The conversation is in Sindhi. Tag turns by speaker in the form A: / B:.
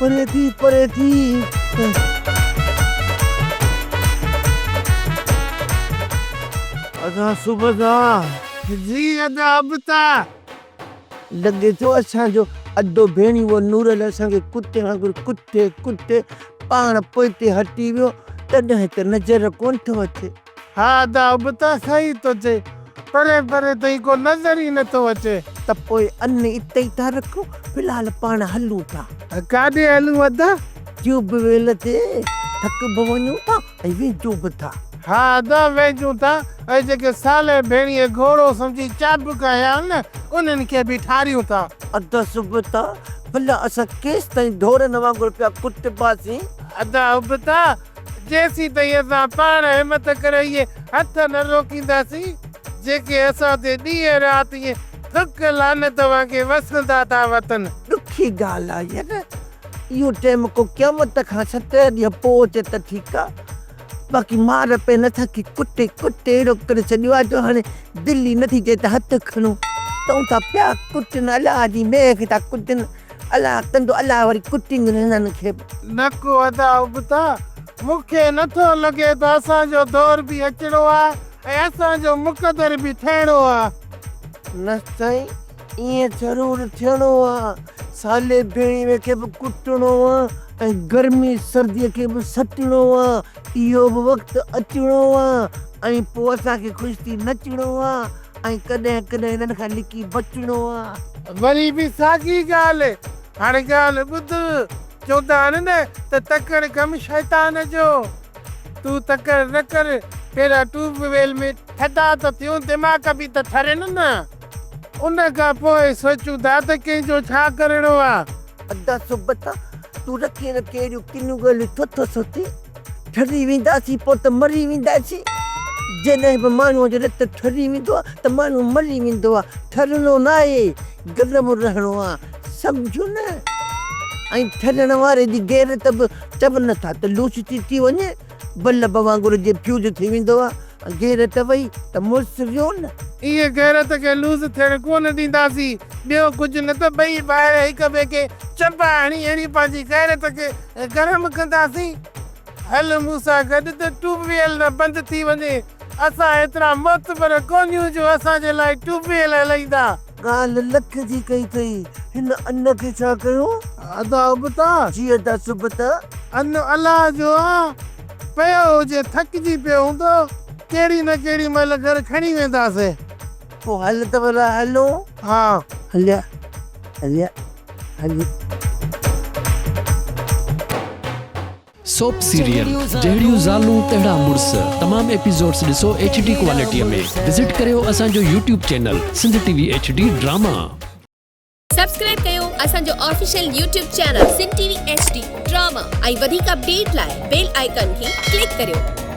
A: پري ٿي پري ٿي.
B: ادا صبح جي ادا ابتا.
A: لڳي ٿو اسان جو ادو ڀيڻيوو نورل اسان کي ڪتي وانگر ڪٽي ڪٽي پاڻ پوئتي هٽي ويو تڏهن ته نظر ڪونه ٿو اچي.
B: ها ادا ابتا صحيح ٿو چئي پري پري تائين ڪو نظر ئي نه ٿو اچي.
A: ته پوء ان اتي ئي ٿا رکون في الحال پاڻ هلون ٿا.
B: ڪاڏي هلون ادا؟
A: ٽيوب ويل تي ٿڪ به وڃون ٿا ۽ وينجون به ٿا.
B: ها ادا وينجون ٿا ۽ جيڪي صالح ڀيڻيء گهوڙو سمجهي چابڪ هنيا آهن نه انهن کي به ٺاريون ٿا.
A: ادا سبتا ڀلا اسان ڪيستائين ڍورن وانگر پيا ڪٽباسين؟
B: ادا ابتا جيسيتائين اسان پاڻ همت ڪري اهي هٿ نه روڪينداسين جيڪي اسان تي ڏينهن رات ائين ٿڪ لعنت وانگي وسندا ٿا وتن.
A: ڏکي ڳالهه آهي نه. اهو ٽيم ڪو قيامت کان 70 ڏينهن پوء اچي ته ٺيڪ آ. باقي مار پين اسان کي ڪٽي ڪٽي اهڙو ڪري ڇڏيو آ جو هاڻي دل ئي نٿي چئي ته هٿ کڻون. تون ٿا پيا ڪٽن الله جي مينهن کي ٿا ڪٽن. الله ڪندو الله وري ڪٽيندن هنن کي به.
B: نه ڪو ادا ابتا، مون کي نٿو لڳي ته اسان جو دور به اچڻو آ ۽ اسان جو مقدر به ٺهڻو آ.
A: نه سائين ائين ضرور ٿيڻو آ. صالح ڀيڻيوي کي به ڪٽڻو آ ۽ گرمي سرديء کي به سٽڻو آ. اهو به وقت اچڻو آ ۽ پوء اسان کي خوش ٿي نچڻو آ ۽ ڪڏهن ڪڏهن هنن کان لڪي بچڻو آ.
B: وري به ساڳي ڳالهه. هاڻي ڳالهه ٻڌ. چوندا آهن نه ته تڪڙ ڪم شيطان جو. تون تڪڙ نه ڪر. پهريان ٽيوب ويل ۾ ٿڌا ته ٿيون، دماغ به ته ٺرين نه. ان کان پوء سوچون ٿا ته ڪنهن جو ڇا ڪرڻو آ.
A: ادا سبتا، تون رکي رکي اهڙيون ڪنيون ڳالهيون ڇو ٿو سوچين؟ ٺري وينداسين پوء ته مري وينداسين. جڏهن به ماڻهوء جو رت ٺري ويندو آ ته ماڻهو مري ويندو آ. ٺرڻو ناهي، گرم رهڻو آ. سمجهيو نه؟ ۽ ٺرڻ واري جي غيرت به چون ٿا ته لوس ٿي ٿي وڃي. بلب وانگر جي فيوز ٿي ويندو آ. غيرت وئي ته مڙس ويو نه.
B: ايئن غيرت کي لوز ٿيڻ ڪونه ڏينداسين. ٻيو ڪجهه نه ته ٻئي ڀائر هڪ ٻئي کي چنبا هڻي هڻي پنهنجي غيرت کي گرم ڪنداسين. هل مون سان گڏ ته ٽيوب ويل نه بند ٿي وڃي. اسان ايترا معتبر ڪونهيون جو اسان جي لاء ٽيوب ويل هلائيندا.
A: ڳالهه لک جي ڪئي اٿئي. هن ان کي ڇا ڪيو؟
B: ادا ابتا.
A: جي ادا سبتا.
B: ان الله جو آ. پيو هجي ٿڪجي پيو هوندو. ڪهڙي نه ڪهڙي مهل گهر کڻي وينداسين.
A: پوء هل ته ڀلا هلون.
B: ها.
A: هليا هليا هلي.
C: سوپ سيريل جهڙيون زالون تهڙا مڙس تمام ايپيسوڊس ڏسو ايڇ ڊي ڪوالٽي ۾ وزٽ ڪريو اسان جو YouTube channel Sindh T V H D drama.
D: Subscribe ڪيو اسان جو official YouTube channel Sindh T V H D drama ۽ وڌيڪ اپڊيٽ لاء بيل آئيڪان کي ڪلڪ ڪريو.